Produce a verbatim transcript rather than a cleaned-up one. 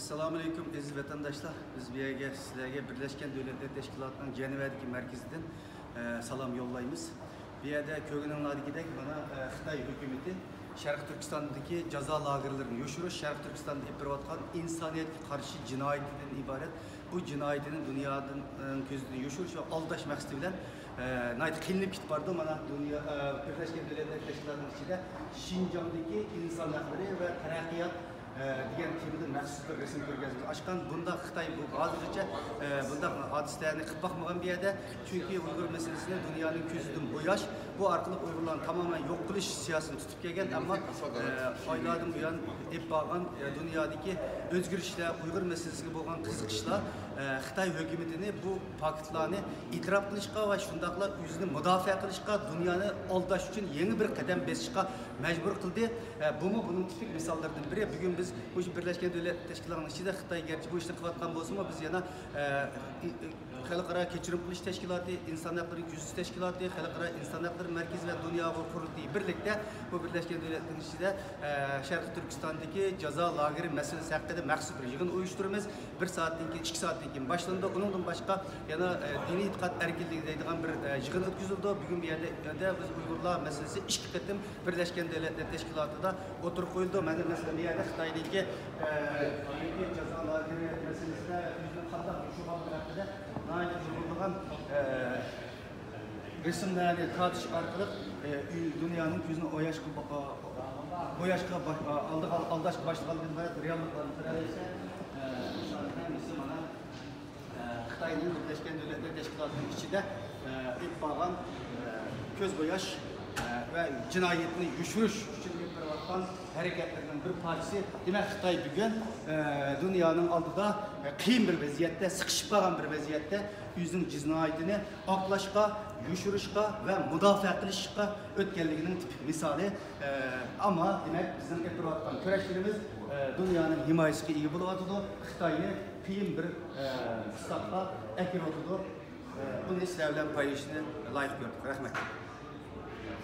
ئەسسالامۇئەلەيكۇم، ئەزىز ۋەتەنداشلار. بىز بۇ يەرگە سىلەرگە بىرلەشكەن دۆلەتلەر تەشكىلاتىنىڭ جەنۋەدىكى مەركىزىدىن، ئە، سالام يوللايمىز. بۇ يەردە كۆرگىنىڭلاردىكىدەك، مانا، ئە، خىتاي ھۆكۈمىتى شەرقىي تۈركىستاندىكى جازا لاگېرلىرىنى يوشۇرۇش، شەرقىي تۈركىستاندا ئېلىپ بېرىۋاتقان ئىنسانىيەتكە قارشى جىنايىتىدىن ئىبارەت بۇ جىنايىتىنى دۇنيادىن، ئە، كۆزدىن يوشۇرۇش ۋە ئالداش مەقسىتى بىلەن، ئە، ناھايىتى قىينىلىپ كېتىپ بارىدۇ. مانا، دۇنيا، ئە، بىرلەشكەن دۆلەتلەر تەشكىلاتىنىڭ ئىچىدە شىنجاڭدىكى ئىنسان ھەقلىرى ۋە تەرەققىيات، ئە، دېگەن تېمىدا مەخسۇس بىر رەسىم كۆرگەزمە ئاچقان. بۇنداق خىتاي بۇ ھازىرغىچە، ئە، بۇنداق ھادىسىلەرنى قىلىپ باقمىغان بۇ يەردە. چۈنكى ئۇيغۇر مەسىلىسىنى دۇنيانىڭ كۆزىدىن بوياش، بۇ ئارقىلىق ئۇيغۇرلارنى تامامەن يوق قىلىش سىياسىتىنى تۇتۇپ كەلگەن. ئەمما، ئە، ئايلاردىن بۇيان ئېلىپ بارغان، ئە، دۇنيادىكى ئۆزگىرىشلەر، ئۇيغۇر مەسىلىسىگە بولغان قىزىقىشلار، ئە، خىتاي ھۆكۈمىتىنى بۇ پاكىتلارنى ئېتىراپ قىلىشقا ۋە شۇنداقلا ئۆزىنى مۇداپىئە قىلىشقا، دۇنيانى ئالداش ئۈچۈن يېڭى بىر قەدەم بېسىشقا مەجبۇر قىلدى. ئە، بۇمۇ بۇنىڭ تىپىك مىساللىرىدىن بىرى. بۈگۈن بىز مۇشۇ بىرلەشكەن دۆلەت تەشكىلاتىنىڭ ئىچىدە خىتاي گەرچە بۇ ئىشنى قىلىۋاتقان بولسىمۇ، بىز يەنە، ئە، ئى-، ئى-، خەلقئارا كەچۈرۈم قىلىش تەشكىلاتى، ئىنسان ھەقلىرىنى كۆزىتىش تەشكىلاتى، خەلقئارا ئىنسان ھەقلىرى مەركىزى ۋە دۇنيا ئۇيغۇر قۇرۇلتىيى بىرلىكتە بۇ بىرلەشكەن دۆلەتلەرنىڭ ئىچىدە، ئە، شەرقىي تۈركىستاندىكى جازا لاگېرى مەسىلىسى ھەققىدە مەخسۇس بىر يىغىن ئۇيۇشتۇرىمىز. بىر سائەتتىن كېيىن، ئىككى سائەتتىن كېيىن باشلىنىدۇ. ئۇنىڭدىن باشقا يەنە، ئە، دىنىي ئېتىقاد ئەركىنلىكى دەيدىغان بىر، ئە، يىغىن ئۆتكۈزۈلىدۇ. بۈگۈن بۇ يەردە، يەردە بىز ئۇيغۇرلار مەسىلىسى ئىككى قېتىم بىرلەشكەن دۆلەتلەر تەشكىلاتىدا ئوتتۇرىغا قويۇلىدۇ. مەن، مەسىلەن، بۇ يەردە خىتايدىكى، ئە، جازا لاگېرى مەسىلىسىدە ئۆزىنىڭ قانداق يوشۇرغانلىقى ھەققىدە ناھايىتى نۇرغۇنلىغان، ئە، رەسىملەرنى تارتىش ئارقىلىق، ئە، دۇنيانىڭ كۆزىنى ئوياشقا، ئە، بوياشقا باش-، ئە، ئالدىغا-، ئالداشقا باشلىغانلىقىدىن ئىبارەت رېئاللىقلارنى كۆرەلەيسەن. ئە، مۇشۇلارنىڭ ھەممىسى مانا، ئە، خىتاينىڭ بىرلەشكەن دۆلەتلەر تەشكىلاتىنىڭ ئىچىدە، ئە، ئېلىپ بارغان، ئە، كۆز بوياش، ئە، ۋە جىنايەتنى يوشۇرۇش ئۈچۈن ئېلىپ بېرىۋاتقان ھەرىكەتلىرىنىڭ بىر پارچىسى. دېمەك، خىتاي بۈگۈن، ئە، دۇنيانىڭ ئالدىدا، ئە، قىيىن بىر ۋەزىيەتتە، سىقىشىپ قالغان بىر ۋەزىيەتتە ئۆزىنىڭ جىنايىتىنى ئاقلاشقا، يوشۇرۇشقا ۋە مۇداپىئە قىلىشقا ئۆتكەنلىكىنىڭ تىپىك مىسالى. ئە، ئەمما، دېمەك، بىزنىڭ ئېلىپ بېرىۋاتقان كۈرەشلىرىمىز، ئە، دۇنيانىڭ ھىمايىسىگە ئىگە بولۇۋاتىدۇ، خىتاينى قىيىن بىر، ئە، قىستاققا ئەكىرىۋاتىدۇ. ئە، بۇنى سىلەر بىلەن پايلىشىشنى لايىق كۆردۇق. رەھمەت.